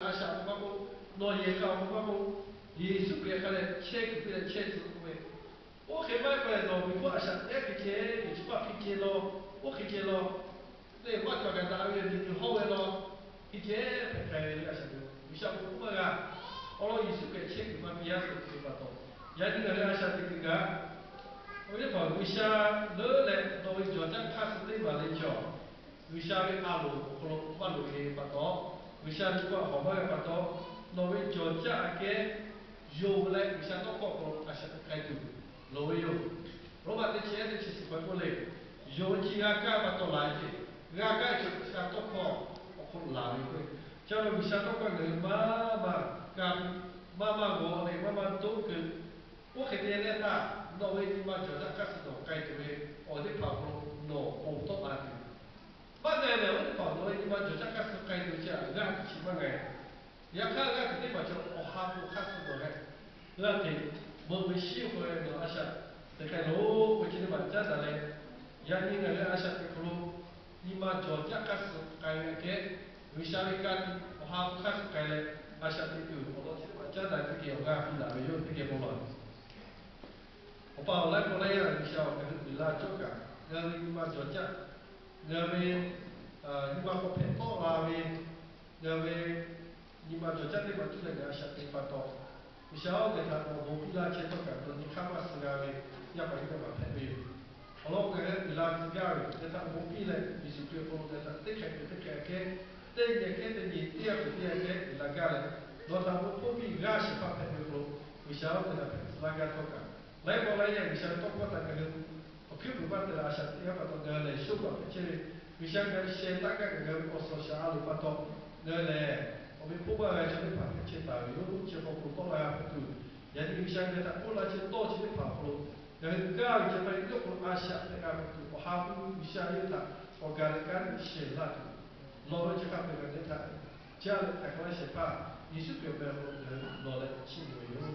a shaꞈ k'oˆ maˇ k'oˆ, nawˬ yehˬ k'a awˬ k'oˆ maˇ k'oˆ, Yeˍsuˆ Hkriꞈ hk'a leh chehˇ kuiˬ piˇ leh chehˇ tcuh k'oˆ ve, oˇ hk'e maˇ heˆ k'o leh nawˬ miˬ hpfuhˇ a shaꞈ teꞈ hk'e ceh, miˬ chi paˇ hk'e ceh law, oˇ hk'e ceh law, teˇ maˇ cawˬ kaꞈ daꞈ ve yoˬ, miˬ miˬ hawˇ ve law, hk'e ceh hpehꞈ k'ai ve le a shaꞈ teꞈ. G'uiˬsha k'oˆ maˇ g'a. Awˬ lawn Yeˍsuˆ Hkriꞈ chehˇ kuiˬ maˇ piˇ yaˇ k'oˆ ve pa taw, yaꞈ nyi ngaˬ hui a shaꞈ teꞈ kuiˬ kaꞈ, awˬ viˉ teˇ hpaˍ, G'uiˬsha leuˉ leh nawˬ ve jawˬ caˇ hk'aˇ suh teˇ maˬ le cawˬ. G'uiˬsha ve a loˍ awˬ hk'aw lo maˇ loꞈ e ve pa taw, G'uiˬsha ve pa hawˬ maˇ g'a pa taw, nawˬ ve cawˬ caˇ aꞈ kehˉ yonˍ leh G'uiˬsha tawˇ hkawˇ awˬ hk'aw lo a shaꞈ teꞈ k'ai tuˬ loˍ ve yoˬ. Roˉmaꞈ teˇ chi ehˉ teˇ chi suhˍ hk'aw k'oˆ le, yonˍ ve chi g'a kaˇ pa taw laˬ ve ce, g'a kaˇ ve chi G'uiˬsha tawˇ hkawˇ awˬ hk'aw lo laˬ ve k'o, chi a lo G'uiˬsha tawˇ hkawˇ ngaˬ hui maˇ maˇ g'a, maˇ maˇ g'aw leh maˇ maˇ toˆ keu. Oˇ hk'e te leh htaˇ, nawˬ ve nyi ma cawˬ caˇ hk'aˇ suh nawˬ k'ai tuˬ ve awˬ teˇ hpaˍ awˬ hk'aw lo nawˬ ponˬ tawˆ la tuˬ maˇ g'a lehˬ, oˇ teˇ hpaˍ nawˬ ve nyi ma cawˬ caˇ hk'aˇ suh k'ai tuˬ chi a g'aˇ tuˬ chi maˇ g'a. Yaꞈ hk'aˇ g'aˇ tuˬ teˇ hpaˍ chi awˬ ha hpu hk'aˇ suh nawˬ leh g'aˇ hteꞈ beuꞈ ve shiˉ hk'aw ve nawˬ a shaꞈ teꞈ k'ai loˬ k'o, chi teˇ hpaˍ caˉ daꞈ leh, yaꞈ nyi ngaˬ hui a shaꞈ teꞈ hk'aw lo nyi ma cawˬ caˇ hk'aˇ suh k'ai ve aꞈ kehˉ, G'uiˬsha ve ka tiꞈ awˬ ha hpu hk'aˇ suh k'ai leh a shaꞈ teꞈ kuiˬ awˬ lawn chi teˇ hpaˍ caˉ daꞈ ve teˇ geh awˬ g'aˇ piˇ daꞈ ve yoˬ. Teˇ geh bon laˬ Awˬ pa awˬ laiˉ pawˆ laiˉ yaˇ G'uiˬsha awˬ ngaˬ hui uiˍ la cawˇ kaꞈ, ngaˬ hui ve nyi ma cawˬ caˇ, ngaˬ hui ve nyi ma k'awꞈ hpehꞈ tawˆ la ve, ngaˬ hui ve nyi ma cawˬ caˇ teˇ hpaˍ cuˇ leh ngaˬ hui a shaꞈ teꞈ pa taw, G'uiˬsha oˇ ve htaꞈ nawˬ bon piˇ laˇ chehˇ htawˇ kaꞈ nawˬ nyi hk'aˇ maˇ suh g'a ve yaˇ paˍ yaˇ miˇ hpehꞈ ve yoˬ. Awˬ lawn k'o, ngaˬ hui uiˍ la tcuh gaˇ ve htaꞈ bon piˇ leh, Yeˍsuˆ Hkriꞈ awˬ hk'aw lo ngaˬ hui htaꞈ teˇ hk'e hk'e teˇ hk'e aꞈ kehˉ, teˇ nyi hk'e teˇ nyi teˇ g'aˇ hk'e teˇ g'aˇ aꞈ kehˉ uiˍ la gaˇ leh, nawˬ htaꞈ bon hpfuhˇ piˇ g'aˇ shehˍ hpaˇ hpehꞈ ve awˬ hk'aw lo, G'uiˬsha oˇ ve htaꞈ hpehꞈ tcuh laˇ gaˇ htawˇ kaꞈ, laiˉ pawˆ laiˉ yaˇ G'uiˬsha ve tawˇ hkawˇ htaꞈ ngaˬ hui awˬ hkuiˉ puiˍ maˇ te leh a shaꞈ teꞈ g'aˇ pa taw ngaˬ hui lehˬ shoˉ paˍ hpehꞈ chehˇ ve, G'uiˬsha ngaˬ hui shehˍ taˆ gaˇ kaꞈ ngaˬ hui ve awˬ suhˍ awˬ shaˍ a loˍ pa taw, ngaˬ hui lehˬ awˬ meꞈ hponˇ maˇ g'a chaw teˇ hpaˍ hpehꞈ chehˇ taˍ ve yoˬ. Chi hk'aw k'o tawˆ la g'a hpehꞈ tuˬ, yaꞈ nyi G'uiˬsha ngaˬ hui htaꞈ k'oˆ la chehˇ tawˇ chi teˇ hpaˍ awˬ hk'aw lo ngaˬ hui gaˇ ve chi maˇ heˆ. Yawˇ hk'aw lo a shaꞈ teꞈ g'a hpehꞈ tuˬ awˬ ha hpu G'uiˬsha yawˇ htaꞈ awˬ gaˬ leh kanˉ te shehˍ laˇ tuˬ, lawˬ ve chi hk'a peu-eˬ ngaˬ hui htaꞈ jaˇ leh htaꞈ k'aw laˇ shehˍ hpaˇ Yeˍsuˆ Hkriꞈ awˬ meh awˬ hk'aw lo ngaˬ hui lawˬ leh chiˇ mvuh ve yoˬ.